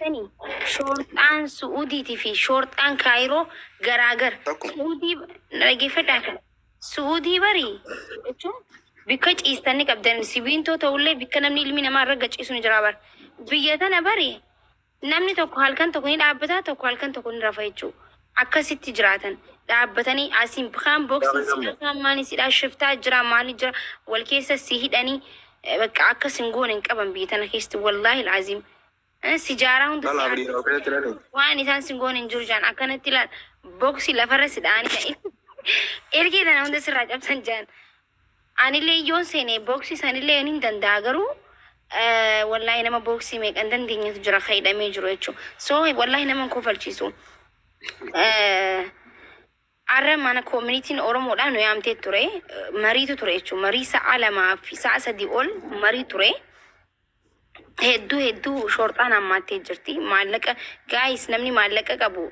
Beektanii, shoorxaan Su'uudiitii fi shoorxaan Kaayiroo garaagara. Tokkuma. Su'uudii dhaggeeffadhaa kana. Su'uudii bari jechuun bikka ciistanii qabdan sibiintoo ta'ullee bikka namni ilmi namaa irra gaciisu ni jira bara. Biyya tana bari namni tokko halkan tokko ni dhaabbata, tokko halkan tokko ni rafa jechuudha. Akkasitti jiraatan dhaabbatanii asiin kaan booksiin sidhaa, kaan maanii sidhaa, shiftaa jira, maali jira, wal keessa si hidhanii, bakka akkas hin goone hin qaban biyya tana keessatti, wallaahi alaaziim. Sijaaraa hunda si Lala abdii yeroo keessatti ilaalu. Waan isaan sin goone hin jiru jaan, akkanatti ilaal, booksii lafarra si dha'anii ergee tana hunda sirraa cabsan jaan. Anillee yoon seene booksii sanillee hin danda'a, garuu wallaahi nama booksii meeqan dandeenyetu jira ka hidhamee jiru jechuudha. So wallaahi nama hin kofalchiisu. Har'a mana communityn Oromoodhaan nu yaamtee ture. Mariitu ture jechuudha. Marii sa'a 2 fi sa'a 3 ol marii ture. Hedduu hedduu shoorxaan hammaattee jirti. Maallaqa, guys, namni maallaqa qabu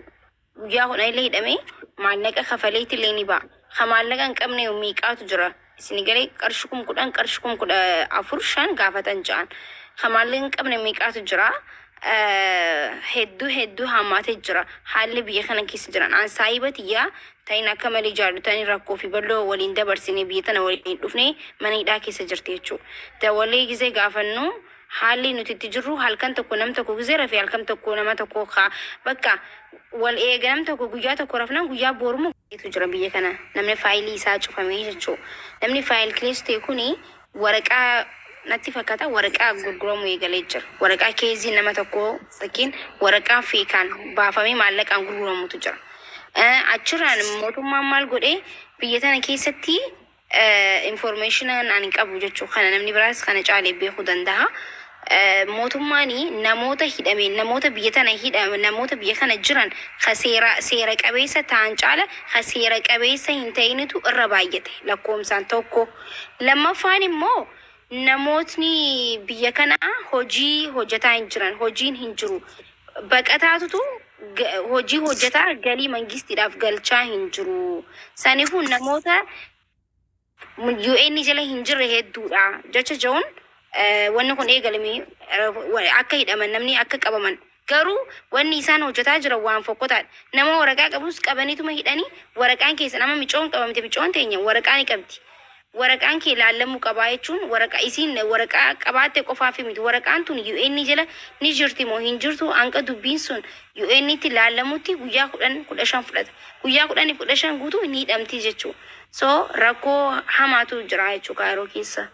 guyyaa 10 illee hidhamee maallaqa kafaleeti illee ni ba'a. Ka maallaqa hin qabne miiqaatu jira. Isin galee qarshii 10,000, qarshii 14,000, 5 gaafatan ja'an. Ka maallaqa hin qabne miiqaatu jira. Hedduu hedduu hammaatee jira. Haalli biyya kana keessa jiran. An saahiba tiyyaa ta'in akka malee jaallatanii rakkoo fi bal'oo waliin dabarsine, biyya tana waliin dhufne, mana hidhaa keessa jirti jechuudha. Dawalee gizee gaafannu, haalli nuti itti jirru, halkan tokko nam tokko gizee rafee, halkan tokko nama tokko ka bakka wal eega, nam tokko guyyaa tokko rafnaan guyyaa borumu jira biyya kana namni faayilii isaa cufamee jechuudha. Namni file close ta'e kuni waraqaa natti fakkaata, waraqaa gurguramuu eegalee jira. Waraqaa case nama tokko fakkiin waraqaa feekaan baafamee maallaqaan gurguramutu jira. Achirraan mootummaan maal godhee biyya tana keessatti information ani qabu jechuu kana, namni biraas kana caalee beekuu danda'a. Mootummaan namoota hidhame, namoota biyya tana hidhame, namoota biyya kana jiran ka seera qabeessa ta'an caala ka seera qabeessa hin ta'initu irra baay'ate lakkoomsaan tokko. Lammaffaan immoo namootni biyya kana hojii hojjetaa hin jiran, hojiin hin jiru. Baqataatutu hojii hojjetaa galii mangistiidhaaf galchaa hin jiru. Saniifuu namoota UN jala hin jirre hedduudha. Jecha jechuun wanni kun eegalame akka hidhaman, namni akka qabaman, garuu wanni isaan hojjetaa jiran waan fokkotaadha. Nama waraqaa qabus qabaniituma hidhanii, waraqaan keessa nama micoon qabamte, micoon teenya waraqaa ni qabdi. Waraqaan kee laallamuu qabaa jechuun waraqaa isiin waraqaa qabaatte qofaaf miti. Waraqaan tun UN jala ni jirti moo hin jirtu, hanqa dubbiin sun UN tti laallamutti guyyaa 10, 15 fudhata. Guyyaa 10fi 15 guutuu ni hidhamti jechuudha. So rakkoo hamaatu jira jechuudha Kaayiroo keessa.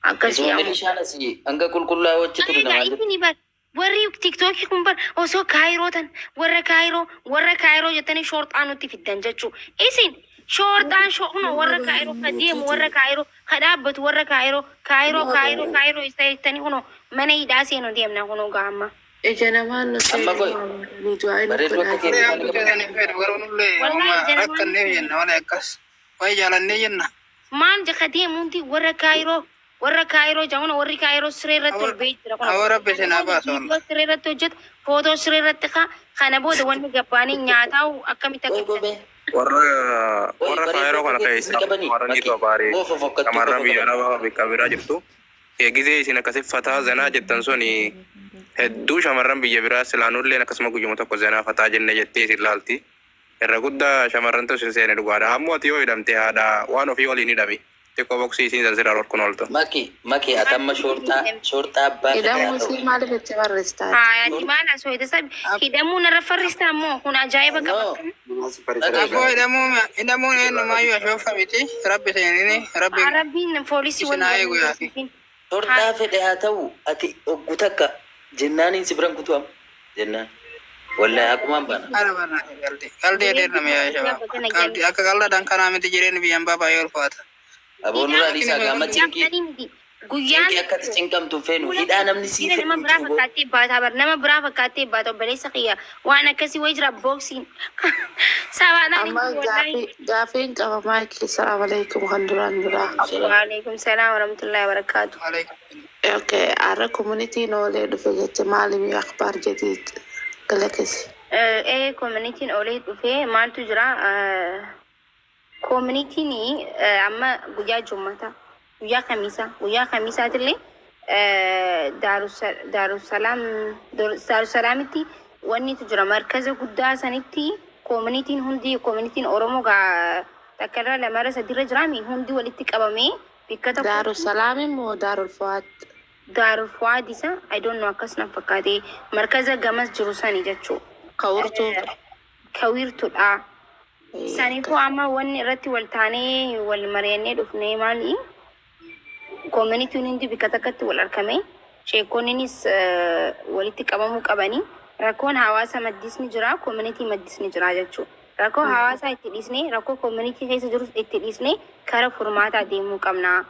Akkasii Isuma ammoo. milishaan asii hanga qulqullaa'u achi ture Egaa namaan jettu. isin bar warri TikTokii kun bar osoo Kaayiroo tan warra Kaayiroo, warra Kaayiroo jettanii shoorxaa nutti fiddan jechuu. Isin shoorxaan sho'uma warra Kaayiroo ka deemu, warra Kaayiroo ka dhaabbatu, warra Kaayiroo, Kaayiroo, Kaayiroo, Kaayiroo isa jettanii kunoo mana hidhaa seenu deemna kunoo gaama. Ija namaan nu Amma seenu qoy maamilanii du'aa inni bareedduu godhaa akka keetii jiru. kana Hamtu qaban. keessan hin fedhu, garuu nullee Wallahi homa ija namaan nu rakkanneef seenu. jenna malee akkas. Wayi jaalannee jenna. Maal jaka deemu hundi warra Kaayiroo, warra Kaayiroo jedhamuna, warri Kaayiroo siree irratti ol ba'ee jira kun. Awwa, rabbi isin haa baasu Viidiyoo wallah. siree irratti hojjetu, footoo siree irratti kaa, kana booda wanni gabbaanii nyaataa akkamitti Qoy akka qobee. Warra Qoy warra bareedduu Kaayiroo akka kana keetii keessa ni qabanii shamarraniitu makki abaaree moo fofokkattuu shamarran qofa biyya qaban. arabaa bakka biraa jirtu. Gizee isin akkasi fataa zanaa jettan suni hedduu shamarran biyya biraa silaanulleen akkasuma guyyuma tokko zanaa fataa jenne jettee isin laalti. Irra guddaa shamarrantu isin seene dhugaadha. Ammoo ati yoo hidhamte haadha waan ofii waliin hidhami. Xiqqoo boksii isiin san sirraa dhorkuun ooltu. Maki, maki, ati amma shoorxaa shoorxaa abbaa fedhe haa Hidhamuu ta'u. isii maaliif itti barreessitaati? Haa, ati maal asoo hidhasa hidhamuu narra farristaa immoo kun ajaa'iba No. qaba. Dhagahi. Aboo, hidhamuun eenyumaayyuu ashoofa miti. Rabbi seenini rabbi Rabbiin poolisii isin waliin haa wal eegu yaafi. barsiisin. Shoorxaa fedhe haa ta'u, ati oggu takka jennaaniin si biran kutu amma jennaan. Wallahi haqumaan baana. Haala barnaa qaldi. Qaldi adeername yaa shabaab. Qaldi akka qalladhaan kanaa miti, jireenyi biyyaan baa baay'ee ulfaata. Aboo, nurraa dhiisaa gaama cinqii. Miti. Guyyaan Cinqii akkati cinqamtu hin feenu. Hidhaa namni sii nama fedhu hin biraa jiru boo. fakkaattee baataa bar, nama biraa fakkaattee baata, obboleessa kiyya, waan akkasii wayi jira, booksiin sabaadhaan hin Amma jiru wallaahi. Gaafiin qaba maayikii. Salaamu alaikum kan duraan duraa. Salaam. Waalaikum salaam warahmatullahi wabarakaatu. Alaikum. Okay, har'a communityn oolee dhufe jecha maalimi akhbaar jadiid galakisi. Ee, communityn oolee dhufee maaltu jira? Communityn amma guyyaa jummataa, guyyaa kamiisaa, guyyaa kamiisaatillee Daarussalaam Daarussalaamitti wannitu jira, markaza guddaa sanitti communityn hundi, communityn Oromoo gaa takka irra, lamarra, sadiirra jiraami, hundi walitti qabamee bikka tokkotti. Daarussalaam immoo Daarul Fuwaad. Daarul Fuwaad isa, I don't know, akkas na fakkaate, markaza gamas jiru sani jechuu. Kawurtuu. Kawiirtudha. Saniifuu amma wanni irratti wal taanee wal mari'annee dhufnee maali? Communityn hundi bikka takkatti wal argame. Sheekonninis walitti qabamuu qabanii. Rakkoon hawaasa maddisni jira, community maddisni jira jechuudha. Rakkoo hawaasaa itti dhiisnee, rakkoo community keessa jirus itti dhiisnee kara furmaataa deemuu qabna.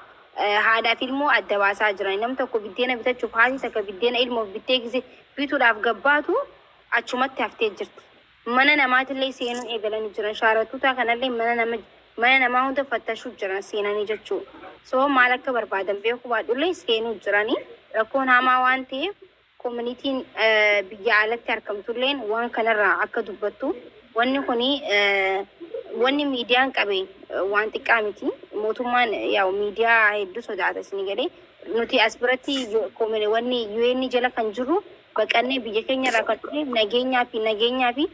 Haadhaaf ilmoo adda baasaa jiran. Namni tokko biddeena bitachuuf, haati takka biddeena ilmoof bittee gise bituudhaaf gabbaatu achumatti haftee jirti. Mana namaatillee seenuu eegalanii jiran. Shaarattoota kanallee mana namaa hunda fattashuu jiran seenanii jechuudha. So maal akka barbaadan beekuu baadhullee seenuu jiranii, rakkoon hamaa waan ta'eef communityn biyya alatti argamtulleen waan kanarraa akka dubbattuuf. Wanni kuni wanni miidiyaan qabe waan xiqqaa miti. Mootummaan yaa'u miidiyaa hedduu sodaata isin galee. Nuti as biratti wanni UN jala kan jirru baqannee biyya keenya irraa kan dhufe nageenyaa fi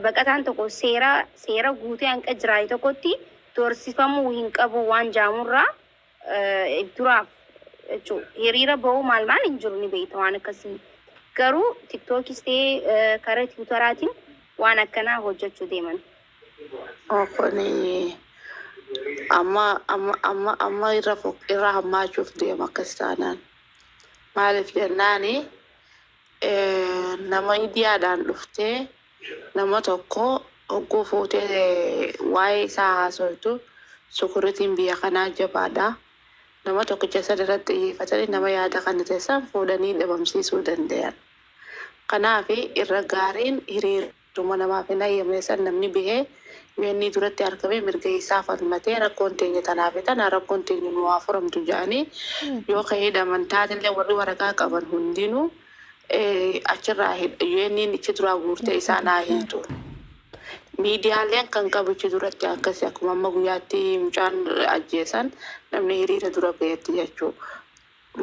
baqataan tokko seera guutee hanqa jiraate tokkotti doorsifamuu hin qabu waan jaamurraa duraaf jechuudha. Hiriira bahuu maal maal hin jiru, ni beekta waan akkasii. Garuu TikTokis ta'ee karaa Twitteraatiin waan akkanaa hojjechuu deeman. Kuni amma amma irra hammaachuuf deema akkas taanaan. Maaliif jennaani, nama idiyaadhaan dhuftee nama tokko hogguu fuutee waa'ee isaa haasoftu, securityn biyya kanaa jabaadha. Nama tokkicha san irratti xiyyeeffatanii nama yaada kana teessan fuudhanii dhabamsiisuu danda'an. Kanaaf irra gaariin hiriiruma namaaf hin hayyamne san namni bahee UN duratti argamee mirga isaa falmatee, rakkoon teenya tanaaf tana, rakkoon teenya nu haa furamtu jedhanii yoo ka'ee hidhaman taatillee, warri waraqaa qaban hundinuu achirraa UN ichi duraa guurtee isaan haa hiitu. Miidiyaaleen kan qabu ichi duratti akkasi akkuma amma guyyaatti mucaan ajjeesan namni hiriira dura bahetti jechuudha.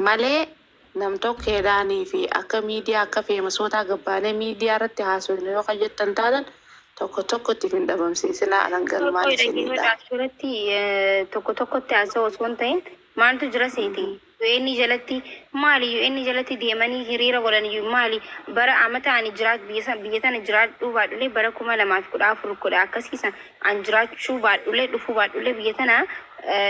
Malee nam tokkeedhaanii fi akka miidiyaa akka famousotaa gabbaanee miidiyaa irratti haasofne yoo kan jettan taatan, tokko tokkotti hin dhabamsiisinaa, anan galmaan isinidha. Asirratti tokko tokkotti haasa'u osoo hin ta'in, maaltu jira seeti? UN jalatti maali? UN jalatti deemanii hiriira godhan maali? Bara amata ani jiraat biyya tana jiraadhuu baadhulee, bara 2014 godha akkasiisa an jiraachuu baadhulee, dhufuu baadhulee, biyya tana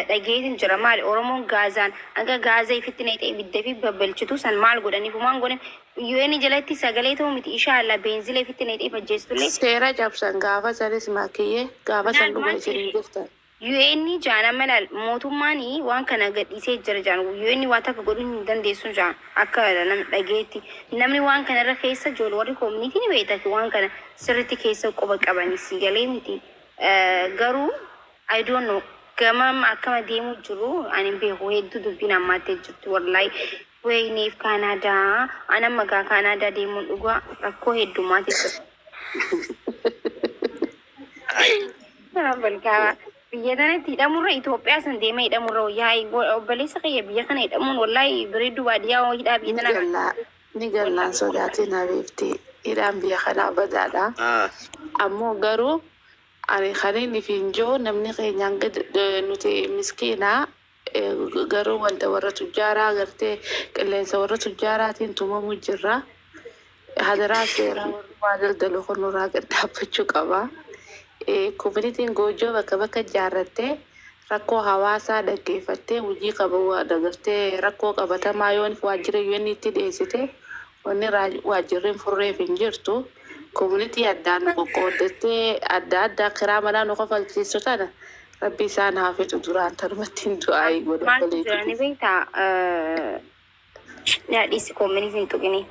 dhageetin jira. Maali Oromoon Gaazaan hanga Gaazaa ifitti naqxee ibidda fi babbalchitu san maal godhaniif? Waan godhan UN jalatti sagalee ta'uu miti, inshallah beenzila ifitti naqxee fajjeestullee. Seera cabsan gaafa sanis, maakiyyee, gaafa san dhuga isin hin jirtan. UN jaan amma laal, mootummaan waan kana gadhiisee jira jaan, UN waa takka godhuu hin dandeessu jaan. Akka nama dhageetti namni waan kana irra keessa jiru, warri community ni beekta, waan kana sirriitti keessa quba qabanii si galee miti. Garuu I don't know, gamam akkama deemuu jiru ani hin beeku. Hedduu dubbiin hammaattee jirti wallahi. Wayneef Kaanaadaa, an amma gaa Kaanaadaa deemuun dhugaa rakkoo heddummaatee jira. Balkaa biyya tanatti hidhamurra, Itoophiyaa san deemee hidhamurra, yaa'ii obboleessa kiyya, biyya kana hidhamuun wallahi bareedduu baadiyyaa hidhaa biyya Ni tanaa. gallaa ni gallaan, sodaatiin habiibti, hidhaan biyya kanaa badaadha. Ammoo garuu ani kaniin ifiin jiru namni keenyaan gad nuti miskiinaa, garuu wanta warra tujjaaraa gartee qilleensa warra tujjaaraatiin tumamuu jirra. Hadaraa seeraa warri waa daldalu kun nurraa gad dhaabbachuu qaba. Communityn goojoo bakka bakka ijaarrattee rakkoo hawaasaa dhaggeeffattee hojii qabu dagartee rakkoo qabatamaa yoo waajjira UN itti dhiyeessite, wanni waajjirri hin furreef hin jirtu. Community addaan nu qoqqooddattee adda addaa kiraa manaa nu kafalchiistu tana rabbi isaan haa fixu, duraan tanumatti hin du'aayii godhu. Maaltu jira ni beektaa? Yaadhiisi, community hin tuqini.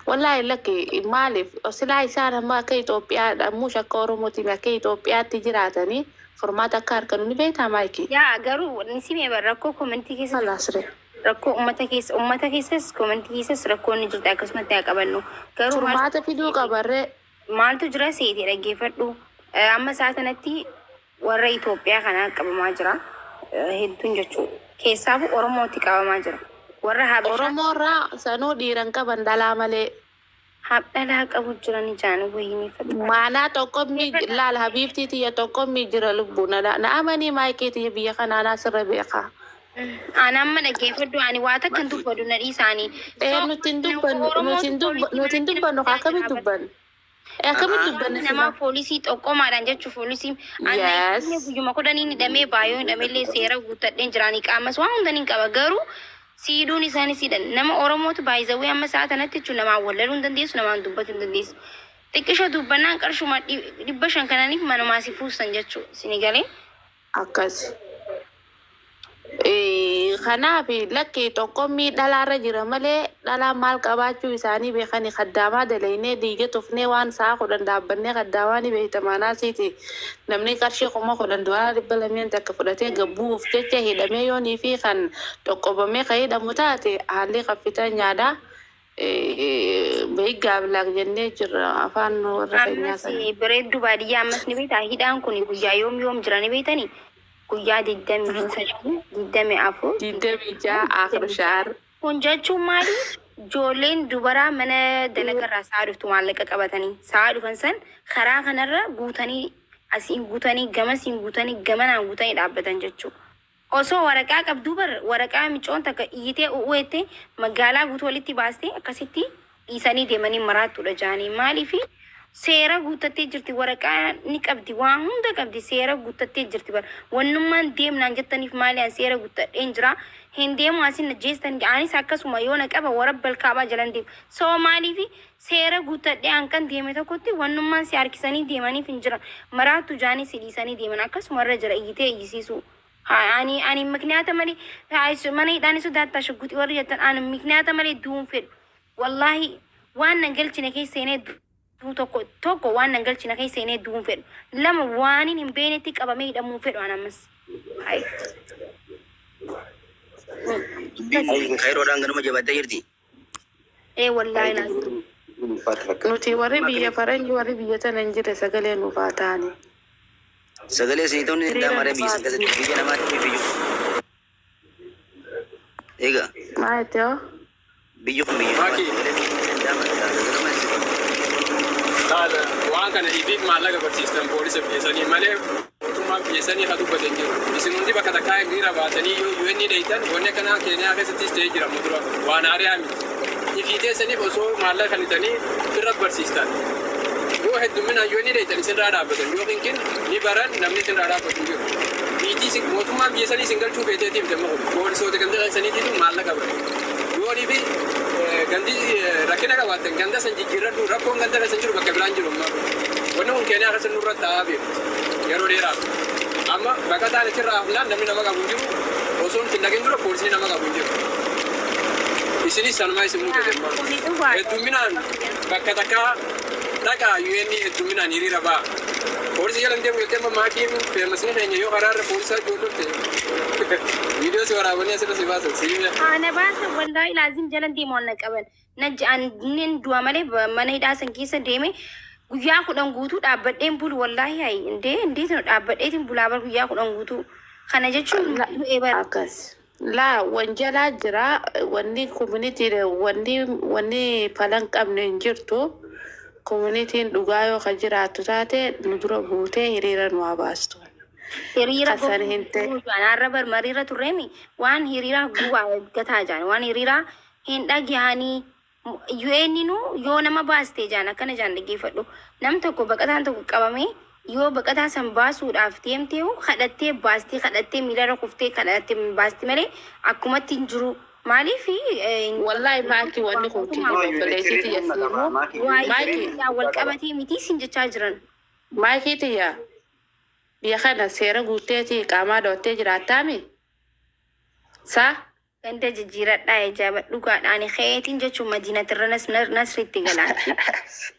Wallaahi lakki, maaliif silaa isaan amma akka Itoophiyaa ammuush akka Oromootiin akka Itoophiyaatti jiraatanii furmaata akka harkanu ni beektaa, maayikii? Yaa, garuu ni simee bar, rakkoo community keessa jiru. Alaasre. Rakkoo uummata keessas, community keessas rakkoon ni jirti, akkasumatti haa qabannu. Garuu maal Furmaata fiduu qabarree. Maaltu jira seete, dhaggeeffadhu. Amma isaa kanatti warra Itoophiyaa kanaa qabamaa jira. Hedduun jechuudha. Keessaafuu Oromootti qabamaa jira. Warra Habashaa Oromoo irraa sanuu dhiiran qaban dhalaa malee. Dhalaa qabu jirani jaan wayinii faxaa. Maanaa tokkommi laal habiibtii tiyya tokkommi jira lubbu na na amanii maayikii tiyya biyya kanaa naa sirra beekaa. Ani amma dhaggeeffadhu, ani waa takka hin dubbadu, na dhiisaanii. Ee, nuti hin dubbannu, nuti hin dubbannu, nuti hin dubbannu, akkamitti dubbannu? Ee, akkamitti dubbanna Namaa sila? Poolisii xoqqomaadhaan jechuun poolisii Yes. guyyuma 10 hidhamee baay'oo hidhameellee seera guuttadheen jiraanii qaamas waan hunda ni qaba, garuu siidhuun isaanii siidhan nama Oromootu baay'izawwee amma sa'a kanatti jechuun namaan wallaluu hin dandeessu, namaan dubbachuu hin dandeessu. Xiqqisho dubbannaan qarshuma 500 kananiif manumaa si fuusan jechuudha sini galee. Akkas. Kanaaf lakki tokkommii dhalaarra jira malee dhalaan maal qabaachuu isaanii beekanii kaddaamaa dalaynee dhiiga tufnee waan sa'a 10 dhaabbannee kaddaamaa ni beekta maanaasiiti. Namni qarshii 10,000 doolaara 200 takka fudhatee gabbuuf jecha hidhamee yoonii fi kan xoqqobamee kan hidhamu taate haalli kaffitan nyaadha. Beeygaa bilaak jennee jirra afaan warra keenyaa Ammas sana. Bareedduu baadiyyaa, ammas ni beektaa, hidhaan kun guyyaa yoom yoom jira ni beektanii? Guyyaa 23, 24, 26 akhiru shaar. Kun jechuun maali? Ijoolleen dubaraa mana dalagarraa sa'a dhuftu maallaqa qabatanii sa'a dhufan san karaa kanarra guutanii, asiin guutanii, gamasiin guutanii, gamanaan guutanii dhaabbatan jechuudha. Osoo waraqaa qabduu bar waraqaa micoon takka iyyitee u'uutte magaalaa guutuu walitti baastee akkasitti dhiisanii deemanii maraattuudha jaanii. Maaliifi seera guuttattee jirti, waraqaa ni qabdi, waa hunda qabdi, seera guuttattee jirti bar. Wannummaan deemnaan jettaniif maali? An seera guuttadheen jira, hin deemu asin na jeestan. Anis akkasuma yoo na qaba warra kaabaa jalan deemu. So maaliifi seera guuttadhee hanqan deeme tokkotti wannummaan si harkisanii deemaniif hin jiran. Maraattu jaanii si dhiisanii deeman, akkasuma irra jira iyyitee iyyisiisuu. Ani mikniyaata malee mana hidhaan sodaattaa shugguxii warri jettan, ani mikniyaata malee du'uun fedhu. Wallaahi waan nan galchine keessa seenee du'uu, tokko tokko waan nan galchine keessa seenee du'uun fedhu. Lama, waan hin beeknetti qabamee hidhamuu fedhu an ammas. Hai. Kairoodhaan ganuma jabattee jirti. Ee wallaahi laazim. Nuti warri biyya faranjii, warri biyya tana hin jirre sagalee nuuf haa ta'ani. Sagalee isinii ta'uun ni Hiriira danda'ama biyya san nuuf haa keessatti, biyya namaatti biyyu. Egaa Maal itti hoo? Biyyi kun biyya namaatti Maki. sagalee isinii ta'uun ni danda'ama. Ganuma isin Taata waan kana ifiif maallaqa barsiistan poolisa biyya sanii malee mootummaan biyya sanii haa dubbate hin jiru. Isin hundi bakka takkaa hiriira baatanii yoo UN dheeytan, wanni akkanaa Keeniyaa keessattis ta'ee jira mudura waan haariyaa miti. Ifii teessaniif osoo maallaqa kennitanii ofirra barsiistan. Yoo heddumminaan UN dheeytan isinirraa dhaabbatan, yookiin kin ni baran namni isinirraa dhaabbatu hin jiru. Biitii isin mootummaan biyya sanii isin galchuu feeteetiif damma kun poolisoota ganda keessaniitiitu maallaqa bara. Yoonii fi gandi rakkina qabaattan ganda san jijjiirradhu, rakkoon ganda keessa jiru bakka biraan jiru amma. Wanni kun Keeniyaa keessa nurra taa'aa beekti yeroo dheeraaf. Amma baqataan achirraa hafnaan namni nama qabu hin jiru. Osoo hin dhaqin dura poolisni nama qabu hin jiru. Isinis sanumaa isin mudate amma. Kuni dhugaadha. Heddumminaan bakka takkaa dhaqaa, UN heddumminaan hiriira ba'a. Poolisii jala hin deemu jettee amma maakiin feemasni keenya yoo karaarra poolisaa ijoollotte viidiyoo si waraabanii asirra si baasan si hime. Ana baasa, wallaahi laazim jalan deemu na qaban. Na ja'an du'a malee mana hidhaa san keessa deeme guyyaa 10 guutuu dhaabbadheen bulu, wallaahi hayi indee indeetu dhaabbadheetiin bulaa bar guyyaa 10 guutuu. Kana jechuun du'ee bar. Akkas. Laa, wanjalaa jira, wanni community wanni falan qabne hin jirtu. Communityn dhugaa yoo ka jiraattu taate nu dura buutee hiriira nu haa baastu. Hiriira Kasan hin ta'e. Har'a bar mariirra turreemi, waan hiriira guwaa gataa jaan, waan hiriira hin dhagahanii UN nu yoo nama baaste jaan, akkana jaan, dhaggeeffadhu, nam tokko baqataan tokko qabamee yoo baqataa san baasuudhaaf deemtee kadhattee baastee, kadhattee miilarra kuftee kadhattee baasti malee akkumatti hin jiru. Maaliif? Wallahi maaki, wanni kun kijiba, obboleettii tiyya siimuu. Waa'ee wal qabatee miti sin jechaa jiran. Maakii tiyya, biyya kana seera guutteeti qaamaa doottee jiraattaami? Sa? Ganda jijjiiradhaa ejaaba dhugaadhaan ka'eetiin jechuun madiinatirra nasritti galaan.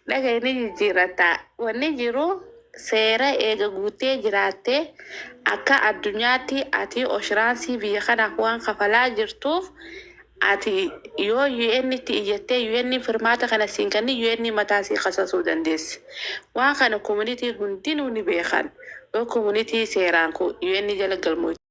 Dhaga, inni jijjiirratta. Wanni jiru seera eega guuttee jiraattee akka addunyaatti ati insurance biyya kanaaf waan kafalaa jirtuuf, ati yoo UN itti iyyattee UN firmaata kana siin kenni, UN mataa sii kasasuu dandeessi. Waan kana communityn hundinuu ni beekan. Yoo community seeraan UN jala galmoofte.